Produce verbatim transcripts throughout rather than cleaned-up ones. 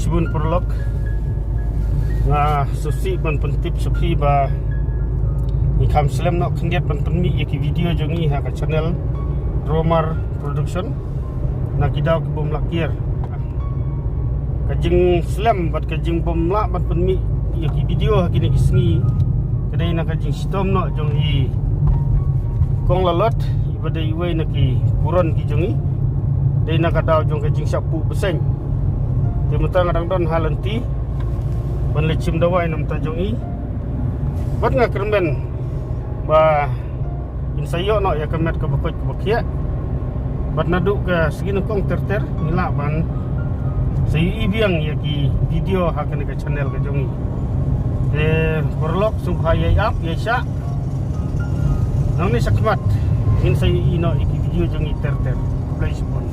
Shibun paralok, nga sngewsih ban pyntip sha phi ba ngi kham slem noh khyndiat ban pynmih ïa ki video jong ngi ha ka channel Dromar Production na ki daw ki bym lah kiar. Ka jingslem bad ka jingbym lah ban pynmih ïa ki video ha kine ki sngi ka dei na ka jingshitom noh jong i Kong Lalot, i ba dei iwei na ki burom ki jong i, dei na ka daw jong ka jingshah puh bseiñ. Te mynta nga dang don ha lynti ban leit shim dawai na bynta jong i. Bad nga kyrmen ba in sa ïoh noh ïa ka met kaba koit kaba khiah. Bad naduh ka sngi nyngkong ter ter ngi lah ban sa ïohi biang ïa ki video ha kane ka channel ka jong i. Te paralok, sngewbha ïa ap ïa shah. Nangne shakhmat ngin sa ïohi noh ïa ki video jong i ter ter. Khublei shibun.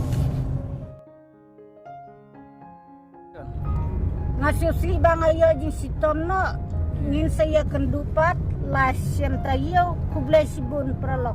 Nga sngewsih ba nga ïoh jingshitom noh. Ngin sa ïakynduh pat la shen taïew. Khublei shibun paralok.